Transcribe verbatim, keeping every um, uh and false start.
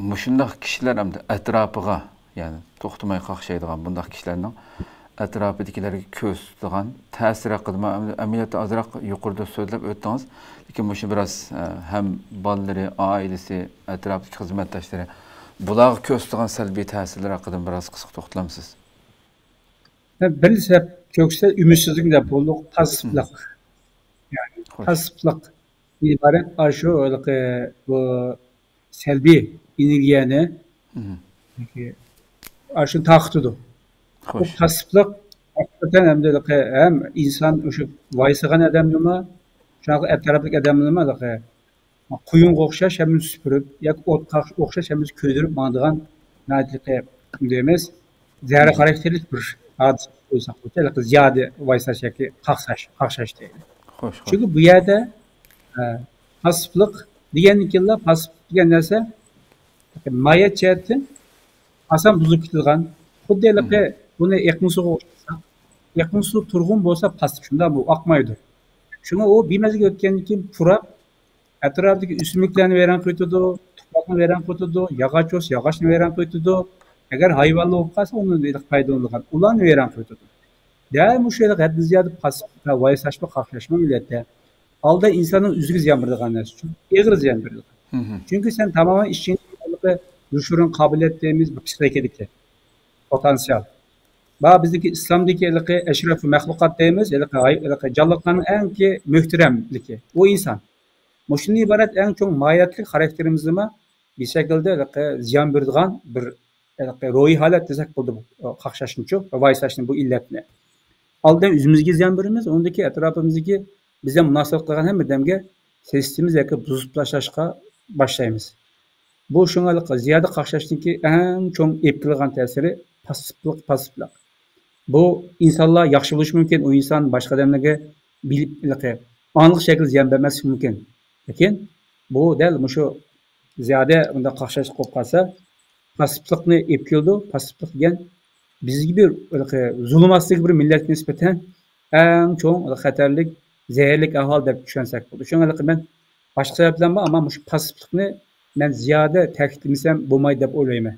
مۇشۇنداق كىشىلەر ئەمدى ئەتراپىغا، يەنى توختىماي قاقشايدىغان بۇنداق كىشىلەرنىڭ ئەتراپىدىكىلەرگە كۆرسىتىدىغان تەسىرى ھەققىدە مەن ئەمدى ئەمەلىيەتتە ئازراق يۇقىرىدا سۆزلەپ ئۆتتىڭىز. لېكىن مۇشۇ بىراز، ئە، ھەم بالىلىرى، ئائىلىسى، ئەتراپتىكى خىزمەتداشلىرى، بۇلارغا كۆرسىتىدىغان سەلبىي تەسىرلەر ھەققىدە بىراز قىسقا توختىلامسىز؟ بىرىنچى سەۋەب كۆرسىتسە ئۈمىدسىزلىك دەپ بولدۇق، پاسسىپلىق. يەنى خوش. پاسسىپلىق ئىبارەت ئاشۇ ھېلىقى بۇ سەلبىي ئېنېرگىيەنى ئاشۇ تارقىتىدۇ. بۇ خوش. پاسسىپلىق ھەقىقەتەن ھەمدە ھېلىقى ھەم ئىنسان ئاشۇ ۋايسىغان ئادەمنىمۇ، شۇنداق ئەتراپلىق ئادەمنىمۇ ھېلىقى قۇيۇنغا ئوخشاش ھەممىنى سۈپۈرۈپ ياكى ئوتقا ئوخشاش ھەممىنى كۆيدۈرۈپ ماڭىدىغان ناھايىتى دەيمىز، زەھەر خاراكتېرلىك بىر ھادىسە قويساق بولىدۇ. زىيادە ۋايساش ياكى قاقشاش، قاقشاش دەيلى. خوش، خوش. چۈنكى بۇ يەردە، ئە، پاسسىپلىق دېگەندىن كېيىنلا، پاسسىپلىق دېگەن نەرسە ماھىيەت جەھەتتىن ئاسان بۇزۇلۇپ كېتىدىغان، خۇددى ھېلىقى بۇنى ئېقىن سۇغا ئوخشاتساق، ئېقىن سۇ تۇرغۇن بولسا پاسسىپ، شۇنداقمۇ؟ ئاقمايدۇ. شۇڭا ئۇ بىر مەزگىل ئۆتكەندىن كېيىن پۇراپ، ئەتراپتىكى ئۆسۈملۈكلەرنى ۋەيران قىلىۋېتىدۇ، تۇپراقنى ۋەيران قىلىۋېتىدۇ، ياغاچ بولسا ياغاچنى ۋەيران قىلىۋېتىدۇ. ئەگەر ھايۋانلار بولۇپ قالسا، ئۇنىڭدىن پايدىلىنىدىغان ئۇلارنى ۋەيران قىلىۋېتىدۇ. دەل مۇشۇ ھەددىدىن زىيادە پاسسىپ ۋايساشما، قاقشاشما مىللەتتە ئالدى ئېلىش ئىنساننىڭ ئۆزىگە زىيان بېرىدىغان نەرسە ئۈچۈن، ئېغىر زىيان بېرىدىغان. چۈنكى سەن تامامەن ئىچىڭدىكى يوشۇرۇن قابىلىيەت دەيمىز، بۇ پسىخىكىدىكى پوتېنسىيال. بۇ بىزدىكى ئىسلامدىكى ھېلىقى ئەشرەفۇ مەخلۇقات دەيمىز، ھېلىقى ھاي-، ھېلىقى جانلىقلارنىڭ ئەڭ كى-، مۆھتەرەملىكى، ئۇ ئىنسان. مۇشۇندىن ئىبارەت ئەڭ چوڭ ماھىيەتلىك خاراكتېرىمىزنىمۇ بىر شەكىلدە ھېلىقى زىيان بېرىدىغان بىر ھېلىقى روھىي ھالەت دېسەك بولىدۇ، بۇ قاقشاشنىچۇ، ۋايساشنى، بۇ ئىللەتنى. ئالدى ئۆزىمىزگە زىيان بېرىمىز، ئۇندىن كېيىن ئەتراپىمىزدىكى بىز بىلەن مۇناسىۋەت قىلغان ھەممە ئادەمگە سېلىشتۇرىمىز ياكى بۇزۇپ تاشلاشقا باشلايمىز. بۇ شۇڭا زىيادە قاقشاشنىڭكى ئەڭ چوڭ ئېلىپ كېلىدىغان تەسىرى پاسسىپلىق، پاسسىپلىق. بۇ ئىنسانلار ياخشى بولۇشى مۇمكىن، ئۇ ئىنسان باشقا ئادەملەرگە بىلىپ، ھېلىقى ئانلىق شەكىلدە زىيان بەرمەسلىكى مۇمكىن. لېكىن بۇ دەل مۇشۇ زىيادە بۇنداق قاقشاشلىق بولۇپ قالسا، پاسسىپلىقنى ئېلىپ كېلىدۇ. پاسسىپلىق دېگەن بىزگە بىر ھېلىقى زۇلۇم ئاستىدىكى بىر مىللەتكە نىسبەتەن ئەڭ چوڭ خەتەرلىك، زەھەرلىك ئەھۋال دەپ چۈشەنسەك بولىدۇ. شۇڭا ھېلىقى مەن باشقا سەۋەبلەرمۇ، ئەمما مۇشۇ پاسسىپلىقنى مەن زىيادە تەكىتلىمىسەم بولمايدۇ دەپ ئويلايمەن.